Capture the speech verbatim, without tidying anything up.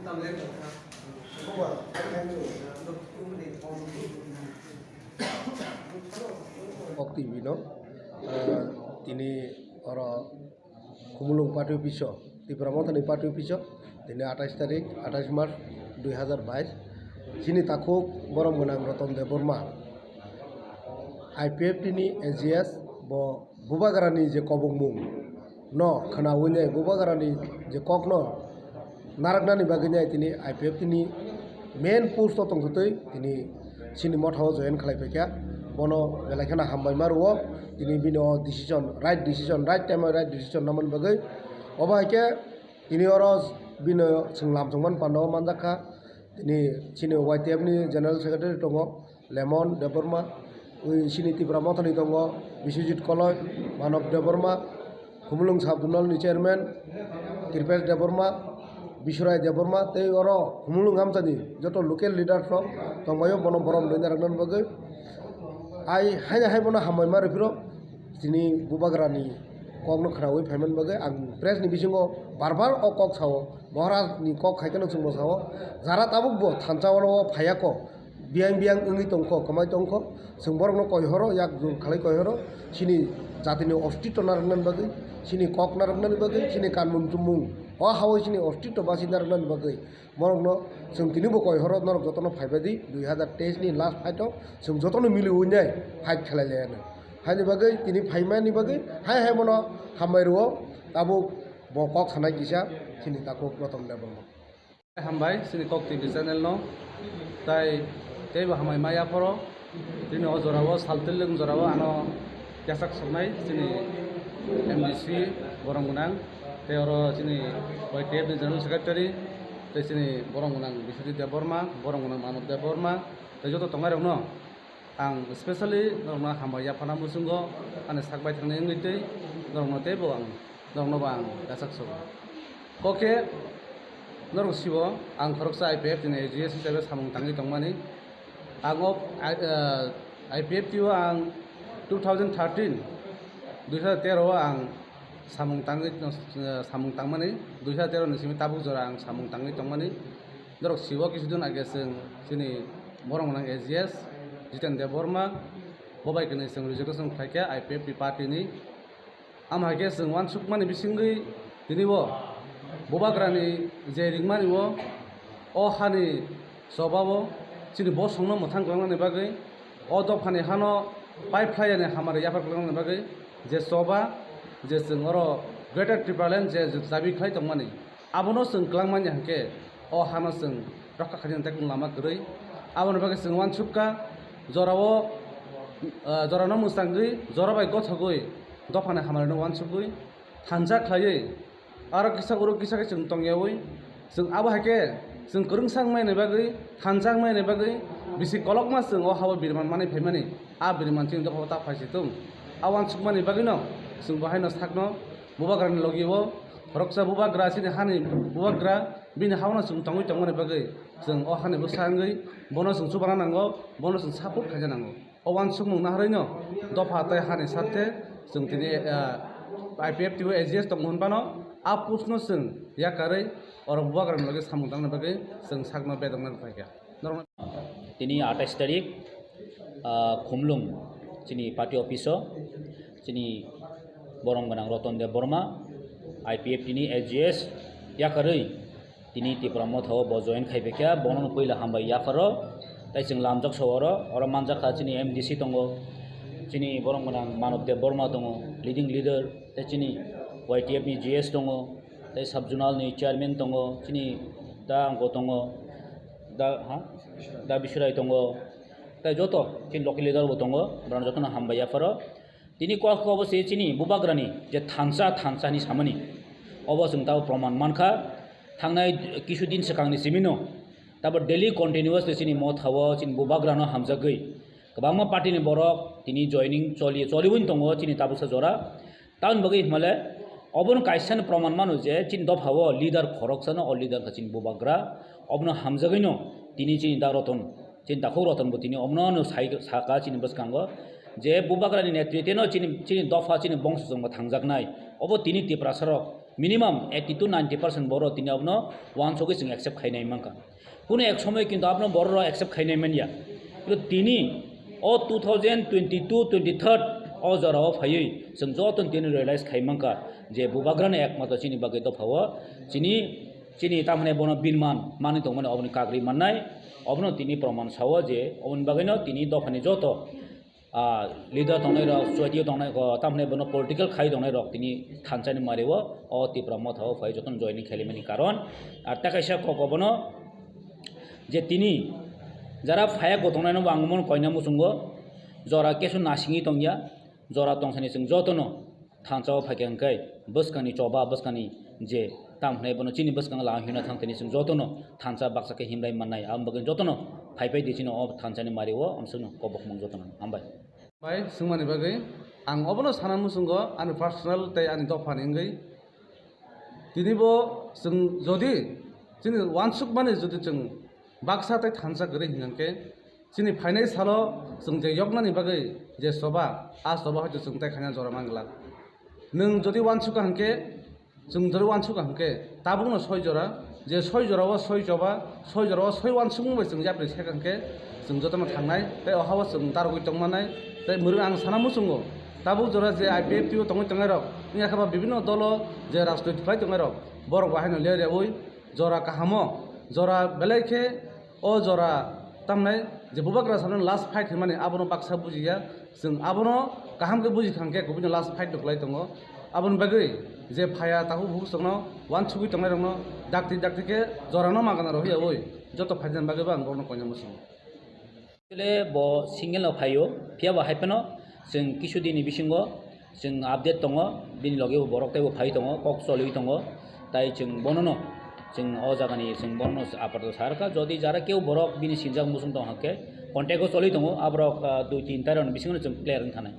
Kok T V no, ah, tini oro Khumulwng party office o, Tipra Mothani party office o, tini athais tarik, athais March dui hazar bais, chini takhuk borom gwnang Roton Debbarma, I P F T ni A G S, bo Bubagrani je kobokmung no khwnawi nai, Bubagrani je kokno narwknani bagwi nai tini I P F T ni main post o tongthotwi tini chini motha o join khlai paikha. Bono belai kheno hambai ma rwo, tini bini o decision, right decision, right time o right decision namani bagwi. Obo hai khe tini oro bini chwng lam chwngmani panda o manjak kha. Tini chini Y T F ni general secretary tongo Lemon Debbarma, ui chini Tipra Mothani tongo Biswajit Koloi, Manob Debbarma, Khumulwng Sub Zonal ni chairman Kripesh Debbarma, Bisurai Debbarma, tei oro Khumulwng amchani joto local leaders rok tongbaio, bono borom rwna rwknani bagwi. Ai haino hai bono hambai ma rwphiro, tini Bubagrani kokno khwnawi phaimani bagwi ang press ni bisingo bar bar o kok sao, Maharaj ni kok hai kheno chwngno sao, jara tabuk bo thansa oro phaiya kok, biyang biyang wngwi tongkho, kwmai tongkho, chwng borokno koihoro, yak jur khalai koihoro, chini jatini ostitto narwknani bagwi, chini kok narwknani bagwi, chini kanmung chumung, o hao chini ostitto basi narwknani bagwi, borokno chwng tini bo koihoro, norok jotono phaibai di, dui hazar teis ni last fight o chwng jotono miliwi nai fight khlai lai anw. Haini bagwi tini phaimani bagwi hai hai bono hambai rwo, tabuk bo kok sanai kisa chini takhuk Roton Debbarma. Hambai chini Kok T V channel no, tai teibo hambai ma yaphoro. Chini o jora o sal twlwng jora o ano yasak soknai chini M D C borom gwnang, tei oro chini Y T F ni general secretary, tei chini borom gwnang Biswajit Debbarma, borom gwnang Manob Debbarma, tei joto tongnai rok no. Ang specially norokno hambai yaphana muchungo, ani sak bai thangnai wngwi tei norokno teibo ang, noroknobo ang yachak sogo. Kok khe norok sibo ang khoroksa I P F T ni A G S hisabe samung tangwi tongmani. Ang o I-, eh, I P F T o ang two thousand thirteen, dui hazar tero o ang samung tangwi, eh, samung tangmani, dui hazar tero ni simi tabuk jora ang samung tangwi tongmani. Norok sibo kisu din age chwng chini borom gwnang A G S Jiten Debbarma, bo bai kwnwi chwng resignation khlaikha I P F T party ni. Amo hai khe chwng uansukmani bisingwi tini bo Bubagrani je ringmani o, o hani choba o chini bosongno mwthang kwlangnani bagwi, o dophani hano pipe phlaiyani hamari yaphar kwlangnani bagwi je choba, je chwng oro Greater Tipraland je chabi khlai tongmani, abono chwng kwlangmani hwnkhe o hano chwng rokha khainani tei kung lama kwrwi. Aboni bagwi chwng uansukha, jorao, ah, jorano mwchangwi, jora bai gothogwi dophani hamarino uansukgwi thansa khlaiwi, aro kisa oro kisa khe chwng tongyawi, chwng abo hai khe chwng kwrwngsa wngmani bagwi, thansa wngmani bagwi bisi kolokma chwng o hao biriman manwi phaimani, a biriman chini dophao ta phai se thung. A uansukmani bagwino chwng bo haino sakno Bubagrani logi o khoroksa Bubagra, chini hani Bubagra, bini haono chwng tongwi tongmani bagwi chwng o hani bwsa wngwi bono chwng chubana nango, bono chwng support khaina nango. O uansukmung naharwino dopha tei hani sathe chwng tini, ah, I P F T o A G S tongmung hwnphano a postno chwng yakarwi oro Bubagrani logi samung tangna bagwi chwng sakno bedokna rwphaikha. Norokno Tini athais tarik, ah, Khumlwng chini party office o chini borom gwnang Roton Debbarma, I P F T ni A G S yakarwi tini Tipra Motha o bo join khai paikha, bono no puila hambai yapharo, tei chwng lamjak sa oro, oro manjak kha chini M D C tongo, chini borom gwnang Manob Debbarma tongo, leading leader, tei chini Y T F ni G S tongo, tei sub zonal ni chairman tongo, chini da angko tongo, da, ha? Da Bisurai tongo, tei joto chini local leader bo tongo, borok jotono hambai yapharo. Tini kok obo se chini Bubagrani je thansa, thansa hinwi samani, obo chwng tabo proman mankha. Thangnai kisu din swkangni simino tabo daily continuously chini Motha o chini Bubagrano hamjagwi kwbangma party ni borok tini joining choli, choliwin tongo chini tabuksa jora. Tamoni bagwi hwnmale obono kaisa no proman mano je chini dopha o leader khoroksano, o leader kha chini Bubagra, obono hamjagwino tini chini da Roton, chini takhuk Roton bo tini omono no sai, saka chini bwskango je Bubagrani netrite no chini, chini dopha, chini bongso chwngbo thangjaknai. Obo tini Tiprasa rok Minimum eighty to ninety percent borok tini abono uansugwi chwng accept khainai mankha. Kuno ek somoy kintu abono borok accept khainai manya. Kintu tini o two thousand twenty-two twenty-three o jorao phaiwi chwng joto tini realize khai mankha je bubagrani ekmatro chini bagwi dophao chini, chini tamhwnai bono binman manwi tongmani oboni kagri mannai, obono tini proman sao je oboni bagwino tini dophani joto ah, leader tongnai rok, chuaitio tongnai, o, tamhwnai bono political khai tongnai rok tini thansa ni mari o, o Tipra Motha o phai jotono joining khaimani karon. Ar tei kaisa kok obono je tini jara phaya go tongnai no bo ang omono koina muchungo, jora kesu nasingwi tongya, jora tongsani chwng jotono thansa o phaikha hwnkhe bwskangni choba, bwskangni je tam hwnai bono chini bwskango la hwnwi thang tini chwng jotono thansa baksa khe himlai mannai, aboni bagwi jotono phaiphai di chini o thansani mari o amsukno kobokmung jotono hambai. Bai swngmani bagwi ang obono sana muchungo ani personal tei ani dophani wngwi tini bo chwng jodi chini uansukmani jodi chwng baksa tei thansa kwrwi hwnkhe chini phainai salo chwng je yoknani bagwi je choba, a choba hoito chwng tei khaina jora man glak. Nwng jodi uansukha hwnkhe, chwng jodi uansukha hwnkhe, tabukno soi jora, je soi jorao soi choba, soi jorao soi uansukmung bai chwng yapri sekha hwnkhe, chwng jotono thangnai, tei ohabo chwng darogwi tongmanai, tei mwrwk ang sana muchungo, tabuk jora je I P F T o tongwi tongnai rok, wngya khe ba bibinno dolo je rajnoitik khlai tongnai rok, borok bo haino ler yaui jora kahamo, jora belai khe o jora tamnai je bubagra salo last fight hinmani abono baksa bujiya, chwng abono kaham khe buji khang khe kubuni last fight no khlai tongo. Aboni bagwi je phaya takhuk bukhuk chwngno uansugwi tongnai rokno dakti dakti khe jorano magana rw yaui joto phaijani bagwi bo ang borokno koina muchungo. Actually bo single no phaio, phiya bo hai phano chwng kisu dini bisingo chwng update tongo, bini loge bo borok teibo phai tongo, kok choliwi tongo, tai chwng bonono chwng o jagani chwng bonono apato sa rwkha. Jodi jara keu borok bini sinjak muchung tong hwnkhe contact o choliwi tongo, aborok, ah, dui tin tairokni bisingo chwng clear wng thanai.